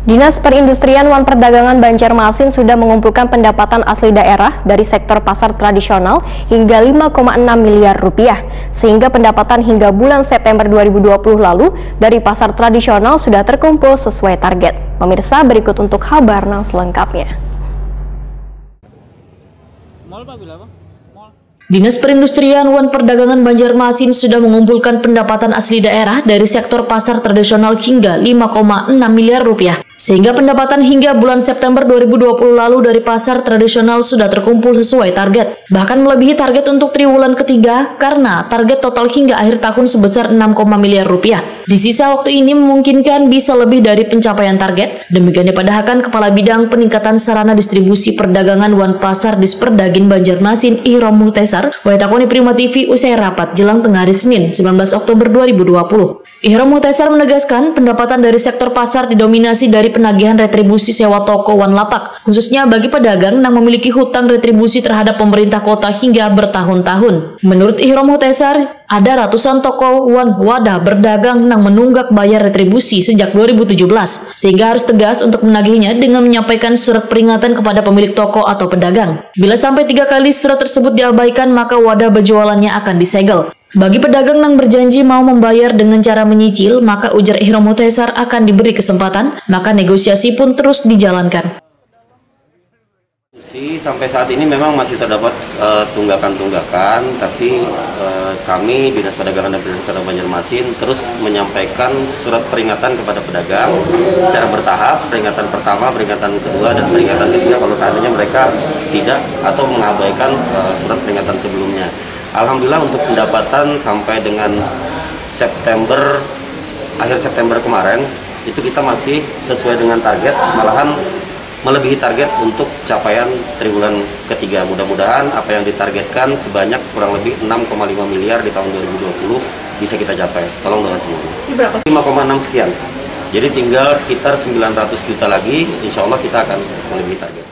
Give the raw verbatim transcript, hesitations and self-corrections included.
Dinas Perindustrian wan Perdagangan Banjarmasin sudah mengumpulkan pendapatan asli daerah dari sektor pasar tradisional hingga lima koma enam miliar rupiah, sehingga pendapatan hingga bulan September dua ribu dua puluh lalu dari pasar tradisional sudah terkumpul sesuai target. Pemirsa, berikut untuk kabar nang selengkapnya. Dinas Perindustrian wan Perdagangan Banjarmasin sudah mengumpulkan pendapatan asli daerah dari sektor pasar tradisional hingga lima koma enam miliar rupiah, sehingga pendapatan hingga bulan September dua ribu dua puluh lalu dari pasar tradisional sudah terkumpul sesuai target, bahkan melebihi target untuk triwulan ketiga karena target total hingga akhir tahun sebesar enam koma miliar rupiah. Di sisa waktu ini memungkinkan bisa lebih dari pencapaian target. Demikian dipadahakan Kepala Bidang Peningkatan Sarana Distribusi Perdagangan wan Pasar Disperdagin Banjarmasin, Ihrom Muhtesar, wayatakuni Prima T V usai rapat jelang tengah hari Senin, sembilan belas Oktober dua ribu dua puluh. Ihrom Muhtesar menegaskan, pendapatan dari sektor pasar didominasi dari penagihan retribusi sewa toko wan lapak, khususnya bagi pedagang yang memiliki hutang retribusi terhadap pemerintah kota hingga bertahun-tahun. Menurut Ihrom Muhtesar, ada ratusan toko wan wadah berdagang nang menunggak bayar retribusi sejak dua ribu tujuh belas, sehingga harus tegas untuk menagihnya dengan menyampaikan surat peringatan kepada pemilik toko atau pedagang. Bila sampai tiga kali surat tersebut diabaikan, maka wadah berjualannya akan disegel. Bagi pedagang nang berjanji mau membayar dengan cara menyicil, maka ujar Ihrom Muhtesar akan diberi kesempatan, maka negosiasi pun terus dijalankan. Sampai saat ini memang masih terdapat eh, tunggakan-tunggakan, tapi eh, kami Dinas Perdagangan dan Perindustrian Kota Banjarmasin terus menyampaikan surat peringatan kepada pedagang secara bertahap, peringatan pertama, peringatan kedua, dan peringatan ketiga kalau seandainya mereka tidak atau mengabaikan eh, surat peringatan sebelumnya. Alhamdulillah, untuk pendapatan sampai dengan September, akhir September kemarin, itu kita masih sesuai dengan target, malahan melebihi target untuk capaian triwulan ketiga. Mudah-mudahan apa yang ditargetkan sebanyak kurang lebih enam koma lima miliar di tahun dua ribu dua puluh bisa kita capai. Tolong doa semuanya. Ini berapa? Lima koma enam sekian. Jadi tinggal sekitar sembilan ratus juta lagi, insya Allah kita akan melebihi target.